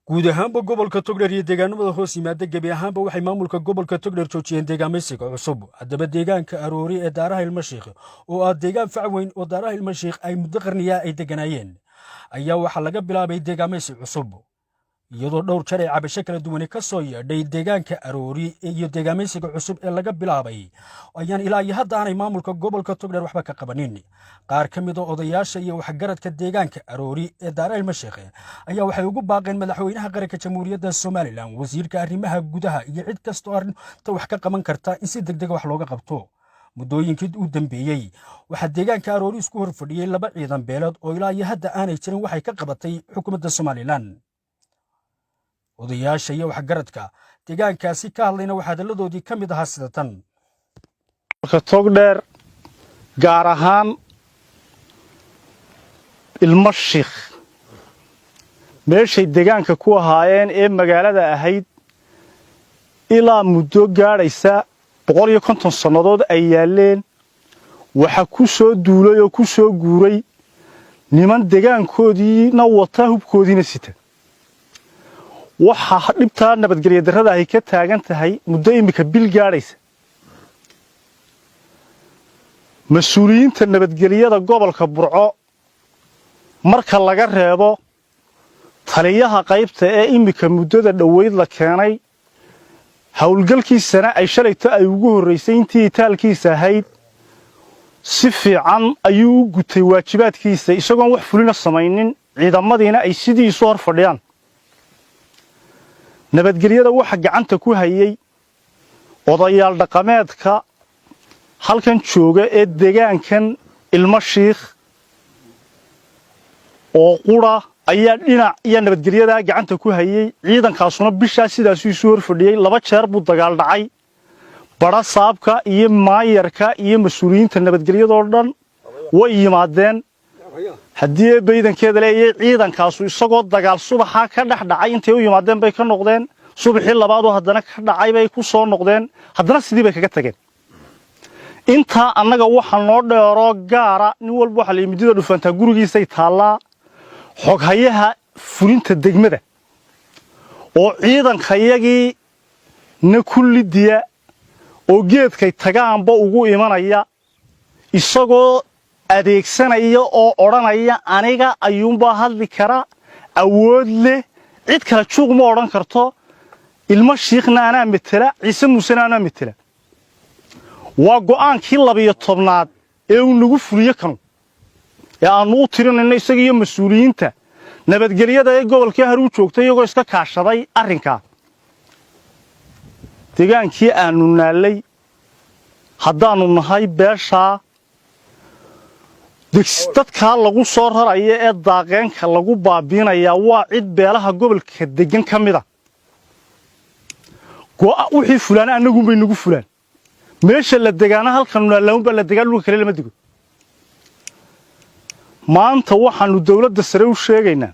Guud ahaanba gobolka Togdheer iyo deegaanamada hoos yimaada gebi ahaanba waxay maamulka gobolka Togdheer joojiyeen deegaamaysiga cusub. Haddaba deegaanka Aroori ee Daaraha Ilmashiikh, oo ah deegaan fac weyn oo Daaraha Ilmashiikh ay muddo qarniyaa ay degganaayeen, ayaa waxaa laga bilaabay deegaamaysi cusub, iyadoo dhowr jar ay cabasho kala duwani ka soo yeedhay deegaanka Aroori iyo deegaamaysiga cusub ee laga bilaabay ayaan ilaa iyo hadda aanay maamulka gobolka Togdheer waxba ka qabanin. Qaar ka mid a odayaasha iyo waxgaradka deegaanka Aroori ee Daara Ilmasheekhe ayaa waxay ugu baaqeen madaxweynaha qaranka Jamhuuriyadda Somaliland, wasiirka arrimaha gudaha iyo cid kastoo arrinta wax ka qaban karta in si degdega wax looga qabto. Muddooyinkii u dambeeyey waxaa deegaanka Aroori isku hor fadhiyey laba ciidan beeleed oo ilaa iyo hadda aanay jirin waxay ka qabatay xukuumadda Somaliland. Odayaasha iyo waxgaradka deegaankaasi ka hadlayna waxaa hadalladoodii ka mid ahaa sida tan. Togdheer, gaar ahaan Ilmo Shiikh, meeshay deegaanka ku ahaayeen ee magaalada ahayd ilaa muddo gaadhaysa 150 sannadood ay yaalleen, waxa ku soo duulay oo ku soo guuray niman deegaankoodiina wata, hubkoodiina sita. Waxaa dhibtaa nabadgelya darrada ay ka taagan tahay muddo iminka bil gaadhaysa. Mas-uuliyiinta nabadgelyada gobolka Burco, marka laga reebo taliyaha qaybta ee iminka muddada dhoweyd la keenay, howlgalkiisana ay shalayto ay ugu horraysay, intii itaalkiisa ahayd si fiican ayuu u gutay waajibaadkiisa, isagoon wax fulina samaynin, ciidamadiina ay sidii isu hor fadhiyaan. Nabadgelyada waxa gacanta ku hayay odayaal dhaqameedka halkan jooga ee deegaankan Ilmo Shiikh oo qura ayaa dhinac ayaa nabadgelyadaa gacanta ku hayay. Ciidankaasuna bishaa sidaasuu isu hor fadhiyey. Laba jeer buu dagaal dhacay. Badha saabka iyo maayarka iyo mas-uuliyiinta nabadgelyadoo dhan way yimaadeen. Haddii ee baydankeeda leeyay, ciidankaasu isagoo dagaal subaxaa ka dhex dhacay intay u yimaadeen bay ka noqdeen. Subaxii labaadoo haddana ka dhacay bay ku soo noqdeen, haddana sidii bay kaga tageen. Intaa annaga waxa noo dheeroo gaara, nin walba waxaa la midida dhufantaa gurigiisay taallaa. Xoghayaha fulinta degmada oo ciidankayagii na kullidiya oo geedkay tagaanba ugu imanaya, isagoo adeegsanaya oo odhanaya aniga ayuunbaa hadli kara, awood leh, cid kale juuq ma odhan karto, Ilmo Shiikhna anaa metela, Ciise Muusena anaa metela. Waa go'aankii 12aad ee uu nagu fuliyo kanu ee aannu u tirinayno isaga iyo mas-uuliyiinta nabadgelyada ee gobolkii Haruu joogtay, iyagoo iska kaashaday arrinkaa. Degaankii aannu naallay haddaannu nahay beeshaa, dadkaa lagu soo raraya ee daaqeenka lagu baabiinayaa waa cid beelaha gobolka deggan ka mida. Wixii fulaana annagunbay nagu fulaan. Meesha la degaana halkanu naallaunbaa la degaa, dhulka kale lama dego. Maanta waxaannu dawladda sare u sheegaynaa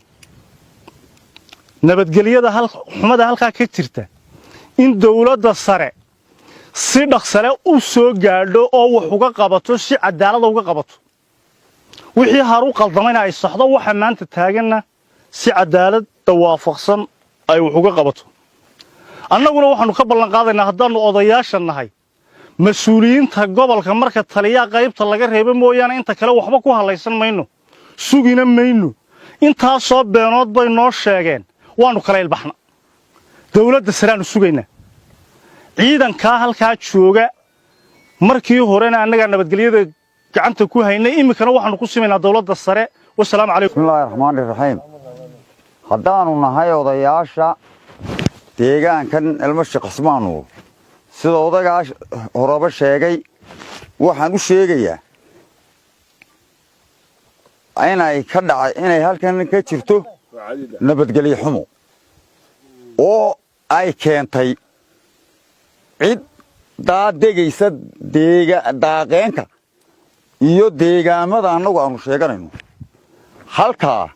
nabadgelyada xumada halkaa ka jirta in dawladda sare si dhaqsale u soo gaadho oo wax uga qabato, si cadaalada uga qabato. Wixii haru qaldamayna ay saxdo, waxa maanta taaganna si cadaaladda waafaqsan ay wax uga qabato. Annaguna waxaannu ka ballan qaadaynaa, haddaannu odayaasha nahay, mas-uuliyiinta gobolka marka taliyaa qaybta laga reebo mooyaane inta kale waxba ku hallaysan mayno, sugina mayno. Intaasoo beenood bay noo sheegeen, waannu kala ilbaxna. Dawladda sareaannu sugaynaa. Ciidankaa halkaa jooga markii horena annagaa nabadgelyada gacanta ku haynay, iminkana waxaannu ku simaynaa dawladda sare. Wasalaamu calaykum. Bismillahi raxmaani raxiim. Haddaannu nahay odayaasha deegaankan Ilmo Sheekh Cismaan Nuur, sida odagaa horeba sheegay, waxaan u sheegayaa inay ka dhacay, inay halkan ka jirto nabadgelyo xumo oo ay keentay cid daadegaysa daaqeenka iyo deegaamada annagu aanu sheeganayno. Halkaa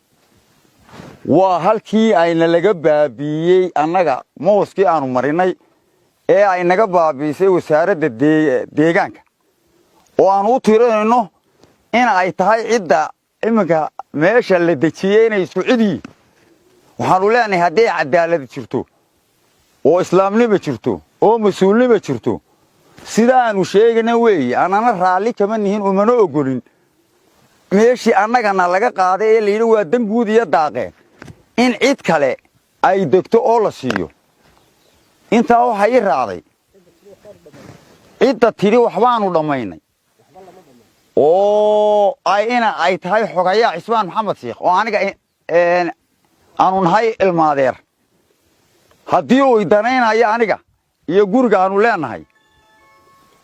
waa halkii ayna laga baabiiyey annaga mooskii aanu marinay ee ay naga baabiisay wasaaradda deegaanka, oo aanu u tirinayno in ay tahay cidda iminka meesha la dejiyey inay isku cid yihiin. Waxaannu leenahay, hadday cadaalad jirto oo islaamnima jirto oo mas-uulnima jirto, sidaanu sheegana weeye. Anana raalli kama nihin, umana ogolin meeshii annagana laga qaaday ee layidhi waa dan guud iyo daaqeen in cid kale ay degto oo la siiyo. Intaa waxaa ii raacday cidda tidhi waxbaanu dhammaynay oo ay ina ay tahay xogayaa Cismaan Maxamed Sheikh oo aniga aanu nahay ilmaadeer. Haddii uu idanaynayo aniga iyo guriga aanu leenahay,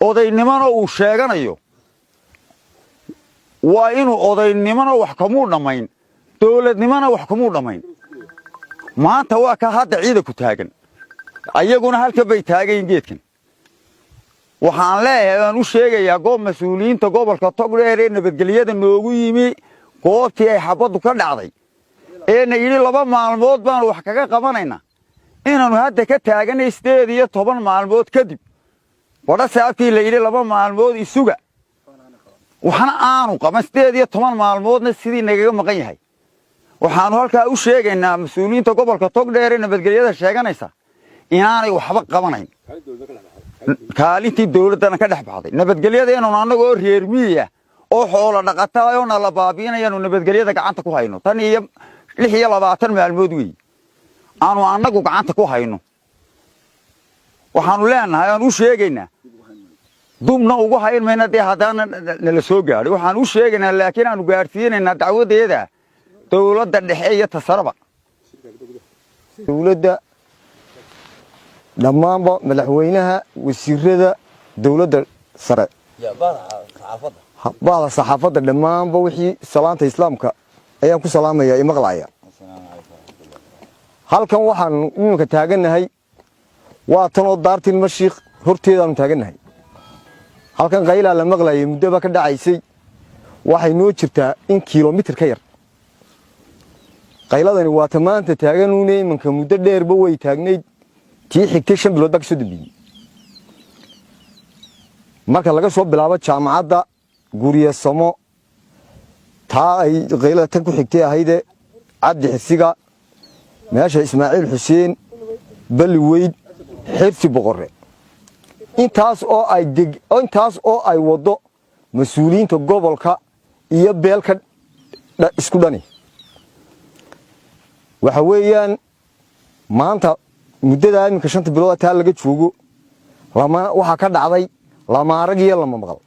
odaynimona uu sheeganayo, waa inuu odaynimona wax kamuu dhammayn, dawladnimona wax kamuu dhammayn. Maanta waa ka hadda ciidanku taagan, ayaguna halkan bay taagayin geedkan. Waxaan leeyahay, aan u sheegayaa goob mas-uuliyiinta gobolka Togdheer ee nabadgelyada noogu yimi goobtii ay xabaddu ka dhacday ee na yidhi 2 maalmood baanu wax kaga qabanaynaa, inaannu hadda ka taaganay 18 maalmood kadib. Badha saabkii la yidhi 2 maalmood isuga, waxna aanu qaban, 18 maalmoodna sidii nagaga maqan yahay. Waxaannu halkaa u sheegaynaa mas-uuliyiinta gobolka Togdheer ee nabadgelyada sheeganaysa inaanay waxba qabanayn, kaalintii dawladdana ka dhex baxday nabadgelyadeennu. Annagoo reer miyiya oo xoolo dhaqataa oo nala baabi'inayaanu nabadgelyada gacanta ku hayno tan iyo 26 maalmood weey aanu annagu gacanta ku hayno. Waxaanu leenahay, aan u sheegaynaa, dubna ugu hayn mayna dee haddaana nala soo gaadhay. Waxaan u sheegaynaa, laakiin aanu gaadhsiinaynaa dacwadeeda dawladda dhexe iyo tasaraba. Dowladda dhammaanba, madaxweynaha, wasiirada, dowladda sare, bahda saxaafadda, dhammaanba wixii salaanta islaamka ayaan ku salaamaya imaqlaya. Halkan waxaanu iminka taagannahay waa tanoo daartii Ilmashiikh horteedaanu taagannahay. Halkan qaylaa la maqlayay muddoba ka dhacaysay. Waxay noo jirtaa in kilomitir ka yar. Qayladani waa ta maanta taaganuune, iminka muddo dheerba way taagnayd. Tii xigtay 5 bilood baa ka soo dambeeyey. Marka laga soo bilaabo jaamacadda Guryasamo, taa ay qaylada tan ku xigtay ahayde Cabdi Xirsiga, meesha Ismaaciil Xuseen, Balliweyd, Xirsi Boqorre, intaas oo ay waddo mas-uuliyiinta gobolka iyo beelka isku dhani. Waxa weeyaan, maanta muddadaa iminka 5ta bilood taa laga joogo, waxaa ka dhacday lamaarag iyo lama maqal.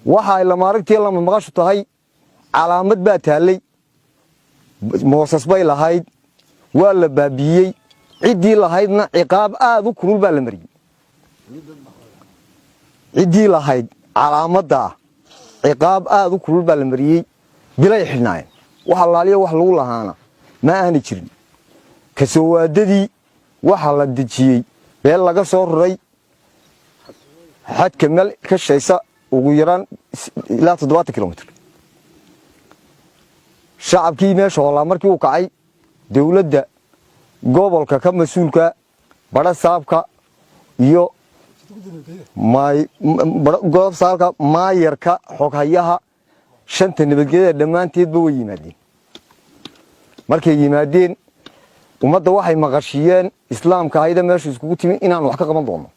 Waxa ay lamaaragtiiyo lama maqashu tahay, calaamad baa taallay, moosas bay lahayd, waa la baabiiyey. Ciddii lahaydna ciqaab aad u kulul baa la mariyey. Ciddii lahayd calaamaddaa ciqaab aad u kulul baa la mariyey, bilay xidhnaayeen. Wax allaaliya wax lagu lahaana ma aana jirin. Kasoowaadadii waxaa la dejiyey beel laga soo ruray xadka meel ka shaysa, ugu yaraan ilaa 70 kilomitr. Shacabkii meesha hoolaa markii uu kacay, dowladda gobolka ka mas-uulka, badha saabka iyo goob saabka, maayarka, xoghayaha, shanta nabadgelyada dhammaanteedba way yimaadeen. Markay yimaadeen, ummadda waxay maqashiiyeen islaamka ahayda meeshu iskugu timi inaan wax ka qaban doono.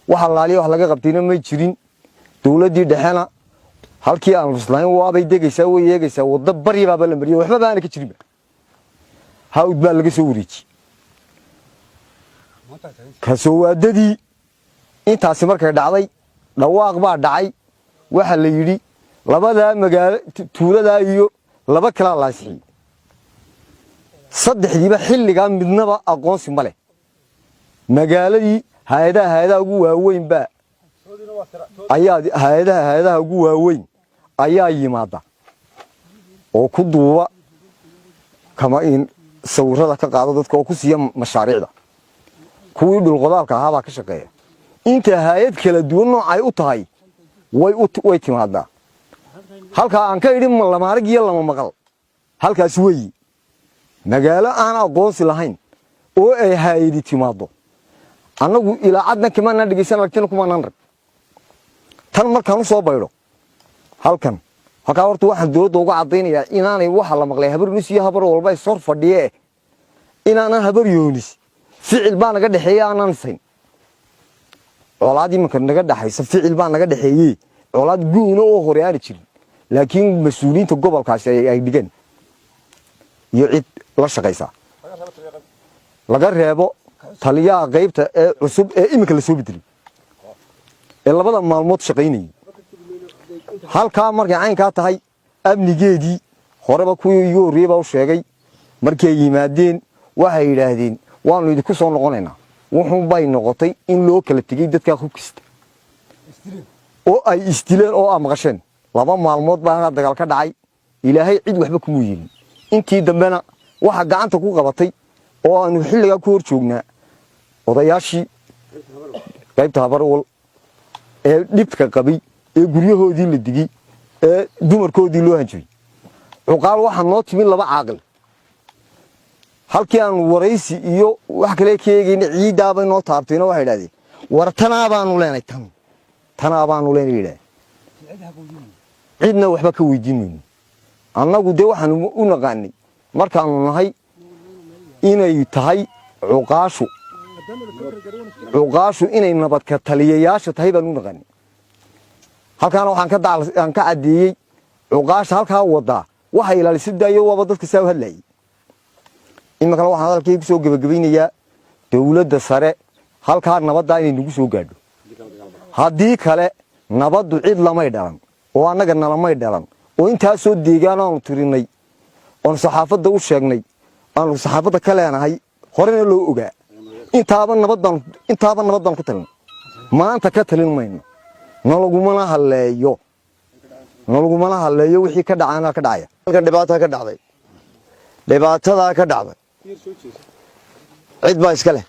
Wax allaaliya wax laga qabtayna may jirin. Dowladdii dhexena halkii aan ruslahayn waabay degaysaa, way eegaysaa. Waddo barya baaba la mariyay, waxba baana ka jirinba. Hawd baa laga soo wareejiyey kasoowaadadii. Intaasi markay dhacday, dhawaaq baa dhacay. Waxaa la yidhi labadaa magaalo, tuuladaa iyo laba kalaa la ansixiyey. Saddexdiiba xilligaa midnaba aqoonsi ma leh. Magaaladii hay-adaha ugu waaweyn baa ayaa hay-adaha ugu waaweyn ayaa yimaada oo ku duuba kama in sawirada ka qaado dadka oo ku siiya mashaariicda. Kuwii dhulqodaalka ahaabaa ka shaqeeya. Inta hay-ad kala duwan noocay u tahay way timaadaa. Halkaa aan ka idhi lamaarag iyo lama maqal halkaas weeyi. Magaalo aan aqoonsi lahayn oo ay hay-adi timaaddo, annagu ilaacadna kamaanaan dhegaysan, aragtina kumaanaan rag. Tan markaan u soo baydho halkan Halkaa horta waxaan dowladda uga caddaynayaa inaanay waxa la maqlay Habar Yoonis iyo Habar walba is hor fadhiyee, inaanan Habar Yoonis ficil baa naga dhexeeye aanan isayn. Colaad iminka naga dhexaysa ficil baa naga dhexeeye, colaad guuna oo hore aana jirin, laakiin mas-uuliyiinta gobolkaasi ay dhigeen iyo cid la shaqaysa, laga reebo taliyaha qaybta ee cusub ee iminka la soo bedelay ee 2da maalmood shaqaynayay. Halkaa markay caynkaa tahay, amnigeedii horeba kuwii igu horreeyey baa u sheegay. Markay yimaadeen waxay yidhaahdeen, "Waanu idinku soo noqonaynaa." Wuxuun bay noqotay in loo kala tegey dadkaa hubkista oo ay isdileen oo aa maqasheen. 2 maalmood baa halkaa dagaal ka dhacay. Ilaahay cid waxba kumuu yeelin. Intii dambena waxa gacanta ku qabatay oo aanu xilligaa ku hor joognaa odayaashii qaybta Habarwal ee dhibka qabay, ee guryahoodii la digey, ee dumarkoodii loo hanjabay. Cuqaal waxaa noo timi laba caaqil. Halkii aanu waraysi iyo wax kale ka eegayna, ciiddaabay noo taabtayno. Waxay idhahdeen, "War tanaa baanu leenay, tan tanaa baanu leenay," yidhahdeen. Cidna waxba ka weydiin mayno annagu. Dee waxaanu u naqaanay markaanu nahay inay tahay cuqaashu inay nabadka taliyayaasha tahay baanu u naqaanay. Halkaana waxaan ka caddeeyey cuqaasha halkaa wadaa waxa ilaalisa daayo, waaba dadka saa u hadlayay. Iminkana waxaan hadalkay ku soo gebagabaynayaa dowladda sare halkaa nabaddaa inay nagu soo gaadho. Haddii kale nabaddu cid lamay dhalan oo annaga nalamay dhalan, oo intaasoo deegaan aanu tirinay oonu saxaafadda u sheegnay, aanu saxaafadda ka leenahay, horena loo ogaa. Intaaba nabad baan ku talin, maanta ka talin mayno. Nalagumana halleeyo, wixii ka dhacaana ka dhacaya. Halkan dhibaataa ka dhacday. Dhibaatadaa ka dhacday cid baa iska leh.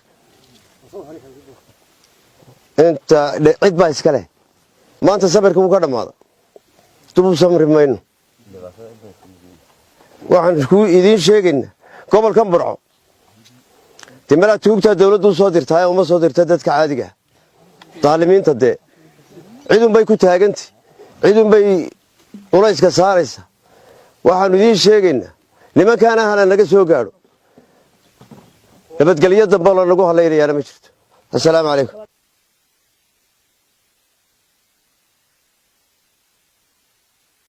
Inta cid baa iska leh. Maanta samirka wuu ka dhammaada, dub u samri mayno. Waxaan ku idiin sheegaynaa gobolkan Burco dee malaa tuugtaa dawladdu u soo dirtaa, uma soo dirta dadka caadiga. Daalimiinta dee cidunbay ku taagantay, cidunbay culayska saaraysa. Waxaannu idiin sheegaynaa nimankaana hala naga soo gaadho. Nabadgelyo dambe lanagu hadlaynayaana ma jirto. Assalaamu calaykum.